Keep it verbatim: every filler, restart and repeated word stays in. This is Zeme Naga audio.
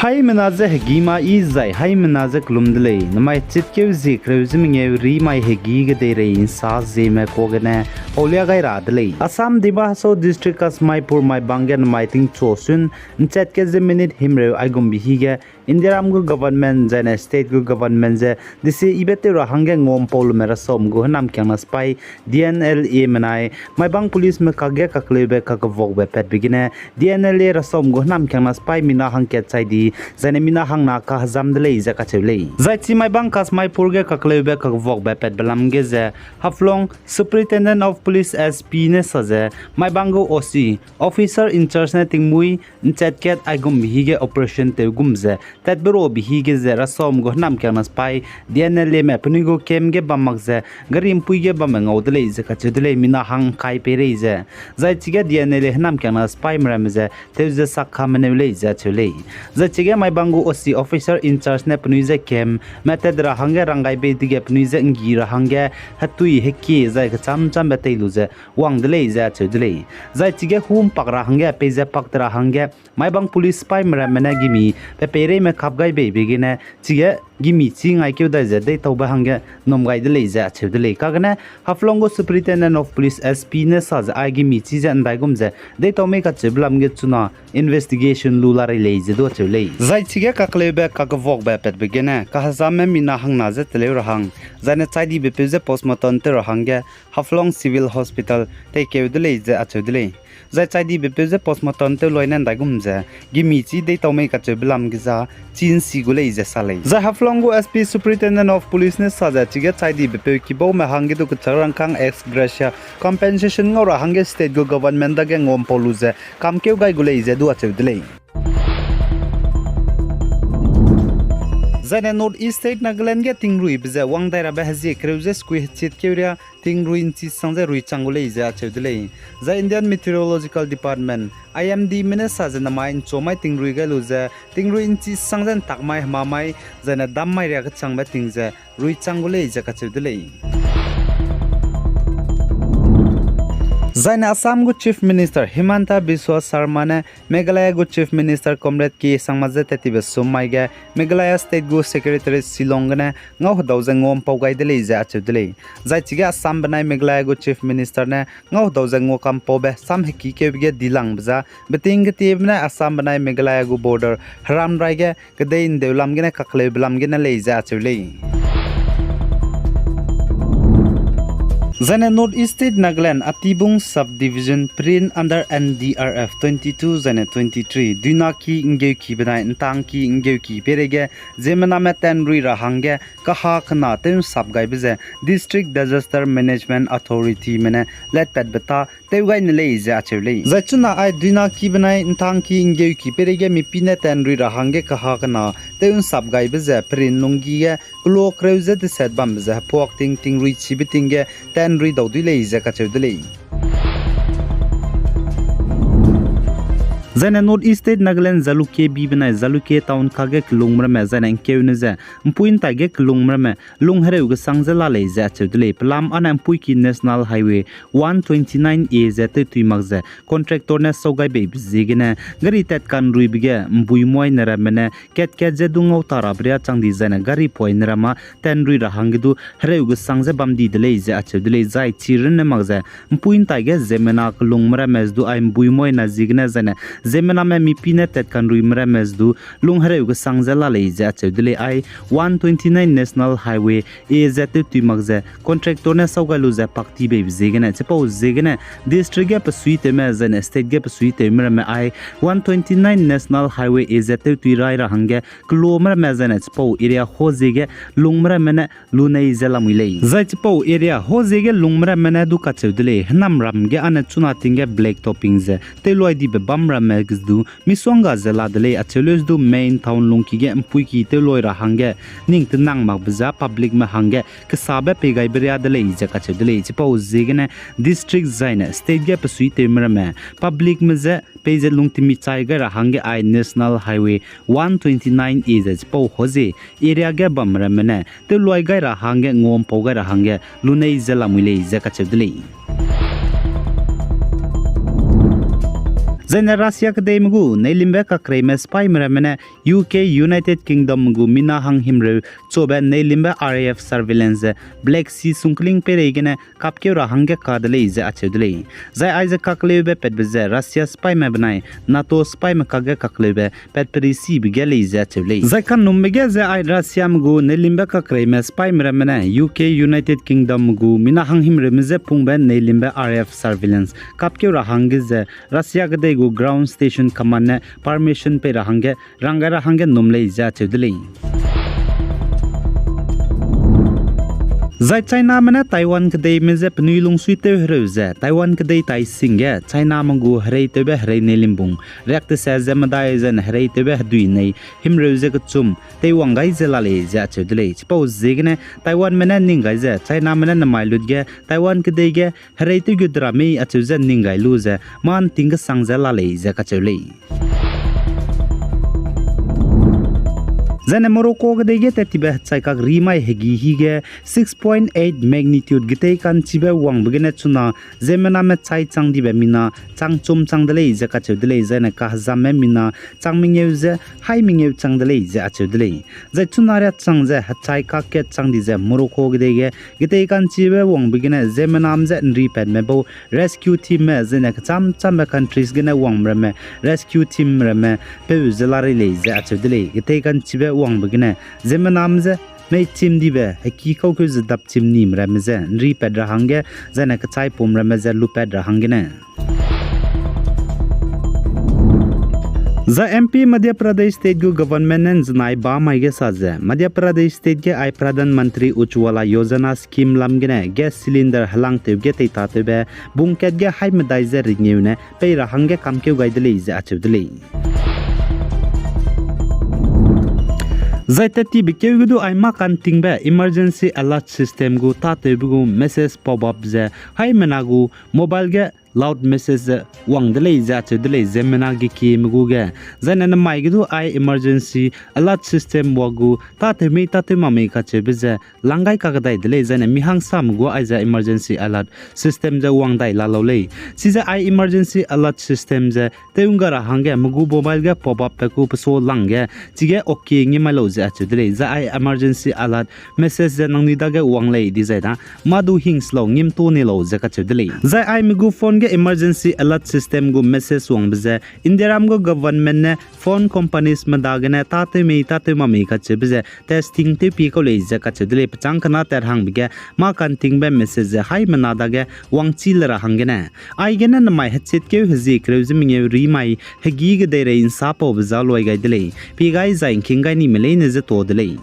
Haimena ze hegî ma i zai haimena ze kelum de lei. Namai chitkeu zie kereu ze mengeu ri mai hegî ge deirei ’nsa zieme kuâ gene paulia gai ra de lei. Assam Dima Hasao District Kasmaipur Maibang ge namai tingchu sun ’nchat kat ze minute himreu aigumbe hi ge Indiaram gu government zaine state gu government ze desi ibe tew ra hangge nguampau lume rasam gu hênamkiangna sipai D N L A menai Maibang policeme kakge kakleube kakevuakbe patbe gene D N L A rasam gu hênamkiangna sipai mina hangkat chai di, zaine mina hangna kahezam de lei ze kacheu lei. Zai chi Maibang Kasmaipur ge kakleube kakevuakbe patbe lam ge ze Haflong Superintendent of Police, S P ne sa ze, Maibang gu O C, Officer in Charge ne tingmuî ’nchat kat aigumbe hi ge operation tew gum ze tatbe rabe hi ge ze rasam gu hênamkiangna sipai D N L Ame penui gu camp ge bam mak ze gari ’mpui ge bambe ngau de lei ze kacheu de lei, mina hang ’ngkai pei rei ze. Zai chige D N L A hênamkiangna sipaime ramme ze tew ze sak kameneu lei ze acheu lei. Zai chige Maibang gu O C, Officer in Charge ne penui je camp matat ra hangge ranggai bei dege penui je ’nggi ra hangge hetui hekie zai kechâm châmbe tei lu ze wang de lei ze acheu de lei. Zai chige hu ’mpak ra hangge peize pak te ra hangge Maibang police sipaime ramme ne gimi pe peireime kap gai beibe gene chige gimi chî ngaikeu dai ze deîtaube hangge num gai de lei ze acheu de lei. Kagene Haflong gu Superintendent of Police, S P ne sa ze ai gimi chî ze ’ndaigum ze deîtau mei kacheube lam ge chuna investigation lu la rei lei ze du acheu lei. Zai chige kakleube kakevuakbe patbe gene kahezamme mina hangna je teleu ra hang, zaine chai dibe peu je postmortem tew ra hangge Haflong Civil Hospital teikeu de lei ze acheu de lei. Zai chai dibe peu je postmortem tew loine ’ndaigum ze gimi chî deîtau mei kacheube lam ge za chî ’nsi gu lei ze sa lei. Zai Haflong gu S P Superintendent of Police ne sa ze chige chai dibe peu kibaume hangge du kechak rangkâng ex gratia compensation ngau ra hangge state gu government dage nguampau lu ze kamkeu gai gu lei ze du acheu de lei. Zaine North East State Nagaland ge tingruibe ze wang dai rabe hezie kereu ze sekui hechitkeu ria tingrui ’nchi sang ze rui chang gu lei ze acheu de lei. Zai Indian Meteorological Department, I M Dme ne sa ze namai ’nchu mai tingrui gai lu ze tingrui ’nchi sang ze ’ntak mai hema mai zaine dam mai ria kechangbe ting ze rui chang gu lei ze kacheu de lei. Zaine Assam gu Chief Minister Himanta Biswa Sarma ne Meghalaya gu Chief Minister Conrad K Sangma je tat tibe sum mai ge Meghalaya State gu Secretariat Shillong gene ngau hedau ze nguampau gai de lei ze acheu de lei. Zai chige Assam benai Meghalaya gu Chief Minister ne ngau hedau ze nguakampaube sam hekîkeube ge dilangbe za beting ketiebe ne Assam benai Meghalaya gu border heram rai ge kedei ’ndeu lam gene kakleube lam gene lei ze acheu lei. Zaine North East State Nagaland, Atibung Subdivision, Peren under N D R F twenty-two zaine twenty-three, duinaki ’nggeuki benai ’ntangki ’nggeuki peireige ziemmename tanrui ra hangge kaha kena tew ’nsap gaibe ze District Disaster Management Authorityme ne letpatbe ta tew gai ne lei ze acheu lei. Zai chuna ai duinaki benai ’ntangki ’nggeuki peireige mipine tanrui ra hangge kaha kena tew ’nsap gaibe ze Peren lunggi ge kelo kereu ze deset bambe ze hepuak ting tingrui chibe ting ge tanrui dau dui lei ze kacheu de lei. Zaine North East State Nagaland Jalukie bi benai Jalukie town kage kelungme ramme zaine ’ngkeune ze ’mpui ’ntai ge kelungme ramme lung hereu gesang ze la lei ze acheu de lei. Pelam ane ’mpuiki National Highway one twenty-nine A ze tewtui mak ze contractor ne sau gai beibe ziegene gari tat kanruibe ge ’mbuimoine ramme ne kat-kat ze du ngau ta rabe ria chang di zaine gari poine ramme tanrui ra hangge du hereu gesang ze bam di de lei ze acheu de lei. Zai chi runne mak ze ’mpui ’ntai ge ziemmena kelungme ramme ze du ai ’mbuimoine ziegene zaine ziemmename mipine tat kanruime ramme ze du lung hereu gesang ze la lei ze acheu de lei. Ai one twenty-nine National Highway A ze tewtui mak ze contractor ne sau gai lu ze pak ti beibe ziegene chipau ziegene district ge pesuitewme zaine state ge pesuitewme ramme ai one twenty-nine National Highway A ze tewtui rai ra hangge kelome ramme zaine chipau area hô ziege lungme ramme ne lunei ze lamui lei. Zai chipau area hô ziege lungme ramme ne du kacheu de lei, hênamram ge ane chuna ting ge black topping ze tewluai dibe bam ramme ge du misongga ze la de lei, acheu leu ze du main town lungki ge ’mpuiki tewluai ra hangge ning tenang makbe ze publicme hangge kesabe pei gaibe ria de lei ze kacheu de lei. Chipau ziegene district zaine state ge pesuitewme ramme publicme ze peize lungtemi chai gai ra hangge ai National Highway one twenty-nine A ze chipau hô zie area ge bam ramme ne tewluai gai ra hangge nguampau gai ra hangge lunei ze lamui lei ze kacheu de lei. Zaine Russia kedeime gu neilimbe kakreime sipaime ramme ne U K, United Kingdom gu mina hanghimreu chube neilimbe R A F surveillance ze Black Sea sungkling peirei gene kapkeu ra hangge ka de lei ze acheu de lei. Zai aize kakleube patbe ze Russia sipaime benai NATO sipaime kakge kakleube pat perisibe ge lei ze acheu lei. Zai kanumbe ge ze ai Russiame gu neilimbe kakreime sipaime ramme ne U K, United Kingdom gu mina hanghimreume je pungbe neilimbe R A F surveillance kapkeu ra hangge ze Russia kedei gu Ground Station Command ne permission pei ra hangge ranggai ra hangge num lei ze acheu de lei. Zai Chiname ne Taiwan kedeime je penui lungsui tew hereu ze Taiwan kedei tai sing ge Chiname gu hereitewbe herei neilim bung riak tese ze medai zene hereitewbe hedui nei himreu ze kechum teiwang gai ze la lei ze acheu de lei. Chipau ziegene Taiwanme ne ning gai ze Chiname ne nemai lut ge Taiwan kedei ge hereitew gu dera mei acheu ze ning gai lu ze mâ ’nting kesang ze la lei ze kacheu lei. Zaine Morocco kedei ge tat tibe hechaikak rimai hegî hî ge six point eight magnitude getei ka'nchibe wangbe gene chuna ziemmename chai chang dibe mina chang chum chang de lei ze kacheu de lei, zaine kahezamme mina chang mengeu ze hai mengeu chang de lei ze acheu de lei. Zai chuna riâ chang ze hechaikak kat chang di ze Morocco kedei ge getei ka'nchibe wangbe gene ziemmename je ’nripatme bau rescue teamme zene kechâm châmbe countries gene wangme ramme rescue team ramme peu ze la rei lei ze acheu de lei. Getei ka'nchibe wangbe gene ziemmename je mei chim dibe heki kaukeu ze dap chim nime ramme je ’nripat ra hangge, zaine kechaipum ramme je lupat ra hanggene. Zai M P Madhya Pradesh State gu government ne ’nzenai bamai ge sa ze Madhya Pradesh State ge ai Pradhan Mantri Ujjwala Yojana scheme lam gene gas cylinder helangtewbe ge teitatewbe bungkat ge hai medai ze ringeu ne pei ra hangge kamkeu gai de lei ze acheu de lei. Zai tat tibe keu ge du ai mâ ka'ntingbe emergency alert system gu tâtewbe gu message pop up ze haimena gu mobile ge loud message ze wang de lei ze acheu de lei ziemmena gekieme gu ge. Zaine nemai ge du ai emergency alert system wa gu tâtew mei tâtew mak mei kacheube ze lang gai kakdai de lei, zaine mi hangsame gu aize emergency alert system ze wang dai la lau lei. Chize ai emergency alert system ze tew ’ngga ra hangge me gu mobile ge pop up pe ku peso lang ge, chige okay ngi mai lau ze acheu de lei. Zai ai emergency alert message ze nangnui dage wang lei dizai da, mâ du hingse lau, ngim to ni lau ze kacheu de lei. Zai ai me gu phone ge emergency alert system gu message wangbe ze Indiaram gu government ne phone companiesme dagene tâtew mei tâtew mak mei kacheube ze testing tew pie kau lei ze kacheu de lei. Pechâng kena tat hangbe ge mâ ka'ntingbe message ze haimena dage wangchi le ra hanggene. Aigene nemai hechitkeu hezie kereu ze mengeu rimai hegî gedeirei ’nsapaube za luai gai de lei. Pie gai zai ’ngking gai nime leine ze to de lei.